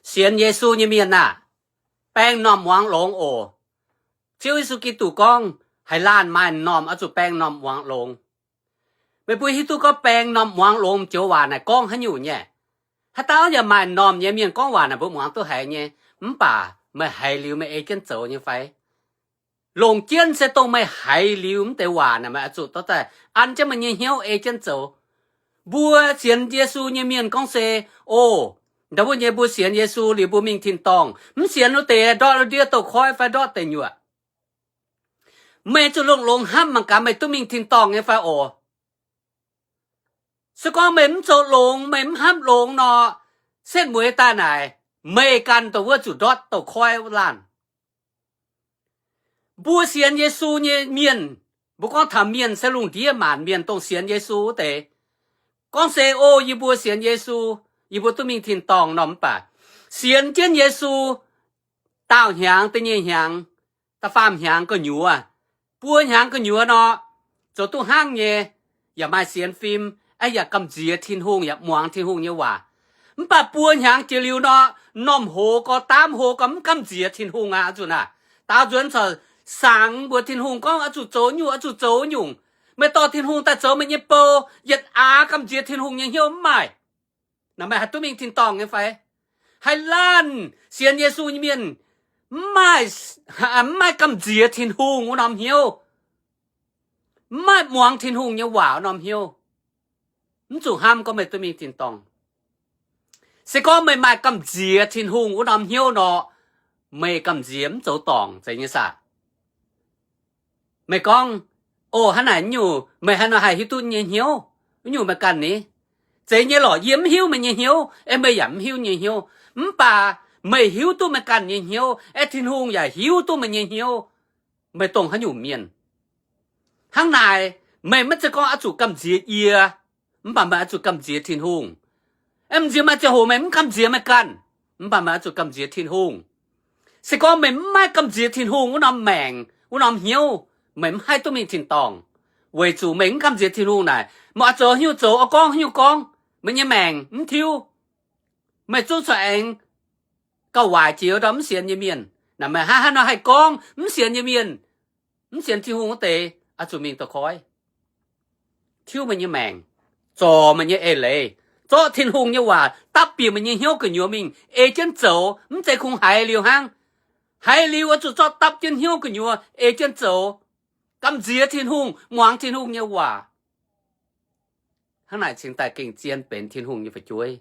Sienx Yesu nyei mienh aah! Baeng m'normh muangx longx oc. Ziouv Yesu Giduc gorngv, haaix laanh maaih m'normh oix zuqc baeng m'normh muangx longx. Meih mbuo hiuv duqv gorngv baeng m'normh muangx longx joux waac naaic gorngv haaix nyungc nyei? Haaix dauh yaac maaih m'normh nyei mienh gorngv waac naaic mbuo muangx duqv haiz nyei. Mv baac meih haiz liuz meih ei jienv zoux nyei fai? Longc jienv se dongh meih haiz liuz mv deix waac naaic meih oix zuqc dorh daaih an jienv meih nyei hnyouv ei jienv zoux. Mbuo sienx Yesu nyei mienh gorngv se, oc, ndau wuov nyei mbuo sienx Yesu liuz mbuo mingh tin-dorngh. Mv sienx wuov deix ndortv ndiev douz-koiv fai ndortv deic nyuoqc. Meih zuqc longx-longx hnamv mangc gaax meih duqv mingh tin-dorngh nyei fai oc. Se gorngv meih mv zoux longx, meih mv hnamv longx nor, setv mueiz daaih naaic, meih ganh dongh wuov zuqc ndortv douz-koiv wuov laanh. Mbuo sienx Yesu nyei mienh, mbuo gorngv taux mienh se lungh ndiev maanc mienh dongh sienx Yesu wuov deix. Gorngv se, o, yie mbuo sienx Yesu, yie mbuo duqv mingh tin-dorngh nor, mv baac sienx jienv Yesu daauh hnyangx, da'nyeic hnyangx, da'faam hnyangx gu'nyuoz, buo hnyangx gu'nyuoz nor, zoux duqv hnangv nyei, yaac maaih sienx fim, aeqv, yaac gamh nziex Tin-Hungh, yaac muangx Tin-Hungh nyei waac. Mv baac buo hnyangx jiex liuz nor, m'normh hoz gorx, daamv hoz gorx, mv gamh nziex Tin-Hungh aqv. Zuqc naaic, daaux nzuonx corc sangx mbuox Tin-Hungh gorngv oix zuqc zoux nyungc, oix zuqc zoux nyungc. Meih dorh Tin-Hungh daaih zoux meih nyei bou, yietc aax gamh nziex Tin-Hungh nyei hnyouv mv maaih. Naaic meih haih duqv mingh tin-dorngh nyei fai? Haaix laanh sienx Yesu nyei mienh mv maaih, mv maaih gamh nziex Tin-Hungh wuov norm hnyouv, mv maaih muangx Tin-Hungh nyei waac wuov norm hnyouv, mv zuqc hnamv gorngv meih duqv mingh tin-dorngh. Se gorngv meih maaih gamh nziex Tin-Hungh wuov norm hnyouv nor, meih gamh nziex mv zoux dorngc, zeiz nyei saah? Meih gorngv, o, hnangv naaic nyungc meih haaix nor haih hiuv duqv nyei hnyouv? Wuov nyungc meih ganh ni? Zeiz nyei lorqc, yie mv hiuv meih nyei hnyouv, aeqv, meih yaac mv hiuv nyei hnyouv. Mv baac meih hiuv duqv meih ganh nyei hnyouv, aeqv, Tin-Hungh yaac hiuv duqv meih nyei hnyouv. Meih dongh haaix nyungc mienh? Hnangv naaic, meih maiv zeiz gorngv oix zuqc gamh nziex yie, mv baac meih oix zuqc gamh nziex Tin-Hungh. Aeqv, m'nziex maaih ziangh hoc meih mv gamh nziex meih ganh, mv baac meih oix zuqc gamh nziex Tin-Hungh. Se gorngv meih mv maaih gamh nziex Tin-Hungh wuov norm maengc, wuov norm hnyouv, meih mv haih duqv mingh tin-dorngh. Weic zuqc meih mv gamh nziex Tin-Hungh naaic, meih oix zoux haaix nyungc zoux, oix gorngv haaix nyungc gorngv, meih nyei maengc mv tiuv. Meih zungv corc aengx gauh waaic jiex ndorm mv sienx nyei mienh. Naaic meih hnangv haaix nor haih gorngv mv sienx nyei mienh, mv sienx Tin-Hungh wuov deix oix zuqc mingh douz-koiv? Tiuv meih nyei maengc, zorc meih nyei eix leiz, zorqv Tin-Hungh nyei waac dapv bieqc meih nyei hnyouv gu'nyuoz mingh ei jienv zoux, mv zeiz kungx haiz liuz hnangv. Haiz liuz oix zuqc zorqv dapv jienv hnyouv gu'nyuoz ei jienv zoux, gamh nziex Tin-Hungh, muangx Tin-Hungh nyei waac. Hnangv naaic cingx daaih gengh zien benx Tin-Hungh nyei fu'jueiv.